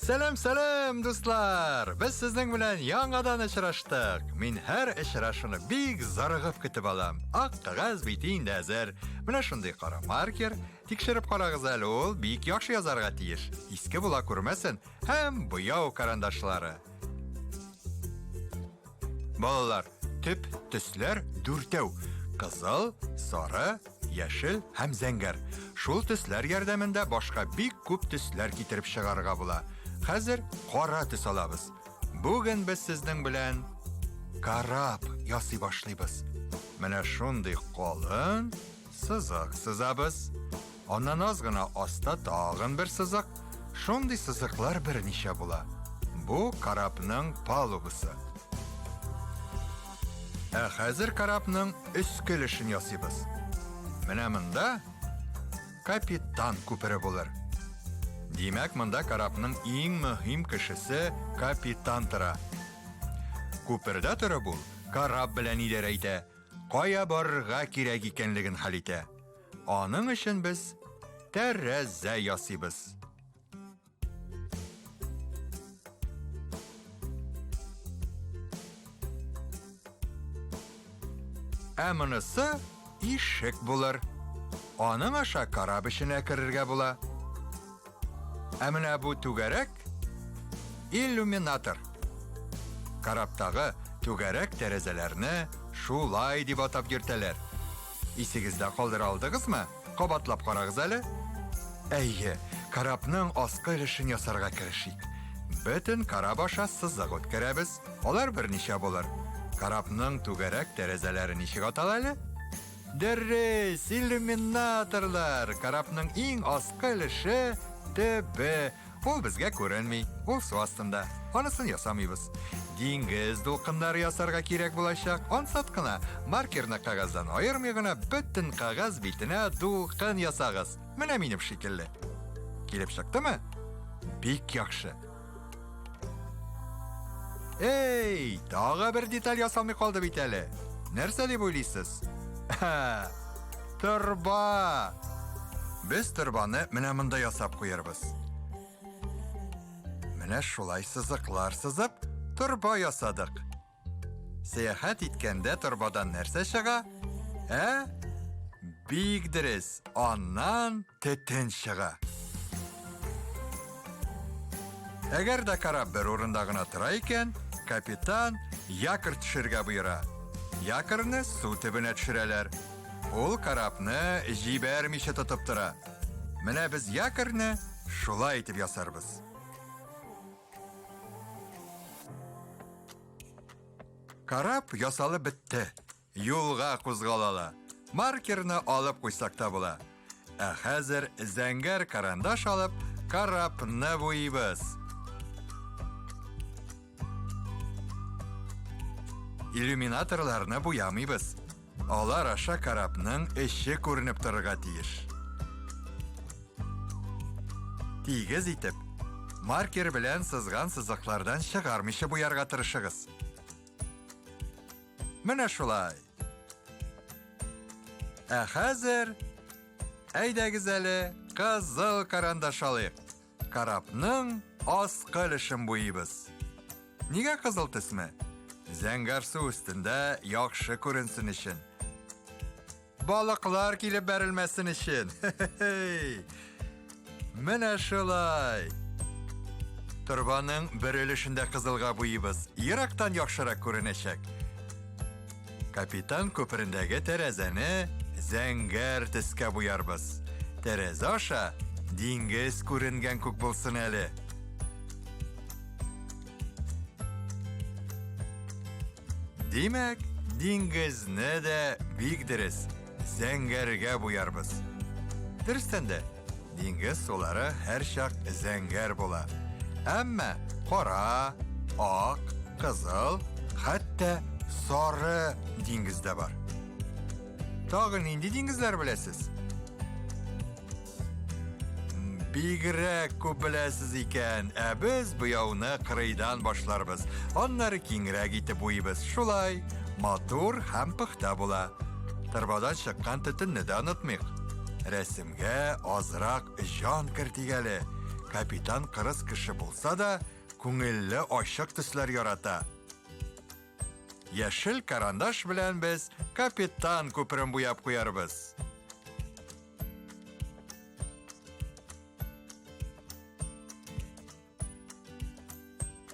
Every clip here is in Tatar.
Сәлам, сәлам, дуслар! Без сезнең белән яңадан очраштык. Мин һәр очрашуны бик зарыгып көтеп алам. Ак кәгазь бите инде әзер. Менә шундый кара маркер. Тикшереп карагыз әле, ул бик яхшы язарга тиеш. Иске була күрмәсен. Һәм буяу карандашлары. Балалар, төп төсләр дүртәү. Кызыл, сары, яшел һәм зәңгәр. Шул төсләр ярдәмендә башка бик күп төсләр китереп чыгарырга була. Хәзер кара төс алабыз. Бүген без сезнең белән кораб ясый башлыйбыз. Менә шундый калын сызык сызабыз. Аннан аз гына аста тагын бер сызык. Шундый сызыклар берничә була. Бу корабның палубасы. Ә хәзер корабның өске өлешен ясыйбыз. Менә монда капитан күпере булыр. Димәк, монда корабның иң мөһим кешесе капитан тора. Күпердә торып ул кораб белән идарә итә, кая барырга кирәк икәнлеген хәл итә. Аның өчен без тәрәзә ясыйбыз. Ә монысы ишек булыр. Аның аша кораб эченә керергә була. Ә менә бу түгәрәк иллюминатор. Корабтагы түгәрәк тәрәзәләрне шулай дип атап йөртәләр. Исегездә калдыра алдыгызмы? Кабатлап карагыз әле. Әйе, корабның аскы өлешен ясарга керешик. Бөтен кораб аша сызык үткәрәбез. Алар берничә булыр. Корабның түгәрәк тәрәзәләре ничек атала әле? Дөрес, иллюминаторлар! Корабның иң аскы өлеше төбе. Ул безгә күренми, ул су астында. Анысын ясамыйбыз. Диңгез дулкыннары ясарга кирәк булачак. Ансат кына, маркерны кәгазьдән аермый гына бөтен кәгазь битенә дулкын ясагыз. Менә минем шикелле. Килеп чыктымы? Бик яхшы. Эй, тагы бер деталь ясалмый калды бит әле. Нәрсә дип уйлыйсыз? Торба! Без торбаны менә монда ясап куярбыз. Менә шулай сызыклар сызып, торба ясадык. Сәяхәт иткәндә торбадан нәрсә чыга? Ә? Бик дөрес, аннан төтен чыга. Әгәр дә кораб бер урында гына тора икән, капитан якорь төшерергә боера. Якорьны су төбенә төшерәләр. Ул корабны җибәрмичә тотып тора. Менә без якорьны шулай итеп ясарбыз. Кораб ясалып бетте. Юлга кузгалала. Маркерны алып куйсак та була. Ә хәзер зәңгәр карандаш алып, корабны буйыбыз. Иллюминаторларны буямыйбыз. Алар аша корабның эче күренеп торырга тиеш. Тигез итеп, маркер белән сызган сызыклардан чыгармыйча буярга тырышыгыз. Менә шулай. Ә хәзер әйдәгез әле кызыл карандаш алыйк. Корабның аскы өлешен буйыйбыз. Нигә кызыл төсме? Зәңгәр су өстендә яхшы күренсен өчен. Балыклар килеп бәрелмәсен өчен. Менә шулай. Торбаның бер өлешендә кызылга буйыбыз. Ерактан яхшырак күренәчәк. Капитан күперендәге тәрәзәне зәңгәр төскә буярбыз. Тәрәзә аша диңгез күренгән күк булсын әле. Димәк, диңгезне дә бик дөрес, зәңгәргә буярбыз. Дөрестән дә, диңгез сулары һәрчак зәңгәр була. Әмма кара, ак, кызыл, хәтта сары диңгез дә бар. Тагын нинди диңгезләр беләсез? Бигрәк күп беләсез икән. Ә без буяуны кырыйдан башларбыз. Аннары киңрәк итеп буйыбыз. Шулай матур һәм пөхтә була. Торбадан чыккан төтенне дә онытмыйк. Рәсемгә азрак җан кертик әле. Капитан кырыс кеше булса да, күңелле ачык төсләр ярата. Яшел карандаш белән без капитан күперен буяп куярбыз.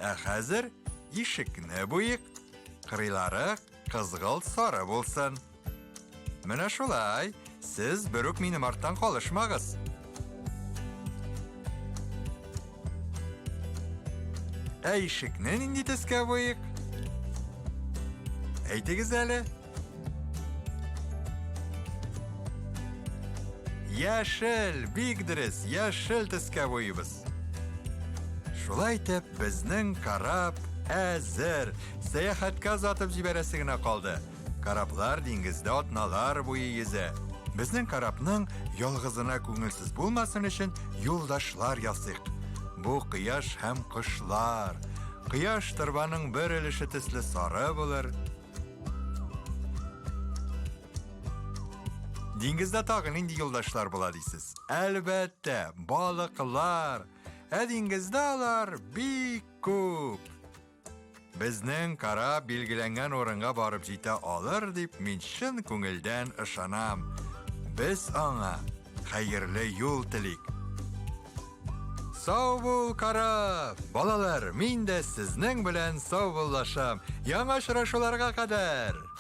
Ә хәзер ишекне буйыйк. Кырыйлары кызгылт сары булсын. Менә шулай, сез берүк минем арттан калышмагыз. Ә ишекне нинди төскә буйыйк? Әйтегез әле. Яшел, бик дөрес, яшел төскә буйыбыз. Шулай итеп, безнең кораб әзер. Сәяхәткә озатып җибәрәсе генә калды. Кораблар диңгездә атналар буе йөзә. Безнең корабның ялгызына күңелсез булмасын өчен юлдашлар ясыйк. Бу кояш һәм кошлар. Кояш торбаның бер өлеше төсле сары булыр. Диңгездә тагы нинди юлдашлар була дисез? Әлбәттә, балыклар. Ә диңгездә алар бик күп. Безнең кораб билгеләнгән урынга барып җитә алыр дип мин чын күңелдән ышанам. Без аңа хәерле юл телик. Сау бул, кораб! Балалар, мин дә сезнең белән саубуллашам. Яңа очрашуларга кадәр!